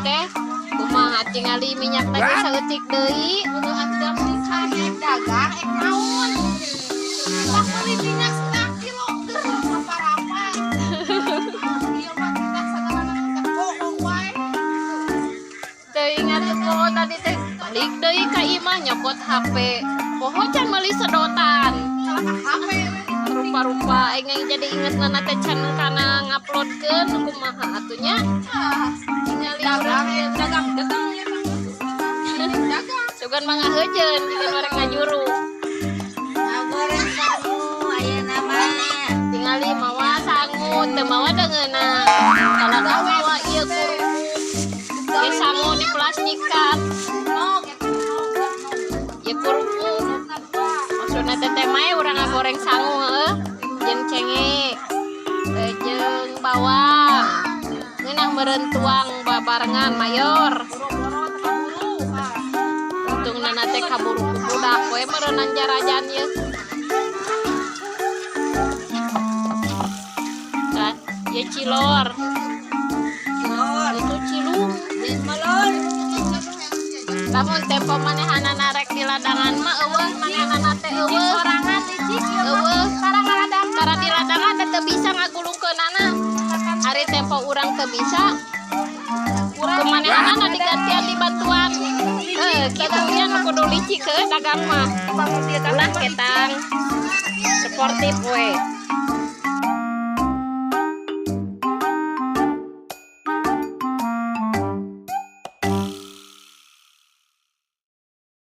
teh kumaha, tingali minyak teh saeutik deui. Dagang ek naon? Tak beli minyak setengah kilo teu rapa-rapa. Ieu mah kita sagalana teh bohong wae. Teu ingat poho tadi teh balik deui ka imah nyokot HP. Poho can meuli sedotan. Salah ka HP we. Rupa-rupa aing jadi inget nana teh can kana nguploadkeun, kumaha atuh nya? Ah, Tingali dagang urang ieu. Dagang dagang ya, dagang. Sugan mah ngaheujeun jeung rek ngajuru. Ngagoreng sangu ayeuna mah. Tingali mawa sangu, teu mawa deungeunna. Kalau mawa ieu kerupuk. Ieu sangu di plastikan. Ieu kerupuk. Maksudna teh mae urang ngagoreng sangu heueuh. Jeung cengek. Jeung bawang. Ngeunah meureun tuang babarengan mayor. Untung nana teh kaburu ku budak we meureunan jarajan ieu. Kan, ieu cilor. Cilor. Itu cilung. Jeung melon. Lamun tempo manehanana rek di ladangan mah euweuh, manehanana teh euweuh. Sorangan licik ieu mah. Euweuh. Tara ngaladangan. Tara di ladangan teh teu bisa ngagulungkeunana. Ari tempo urang teu bisa. Ku manehanana digantian dibantuan. Eh, kitu nya nu kudu licik heuh dagang mah. Ulah ketang. Sportif we.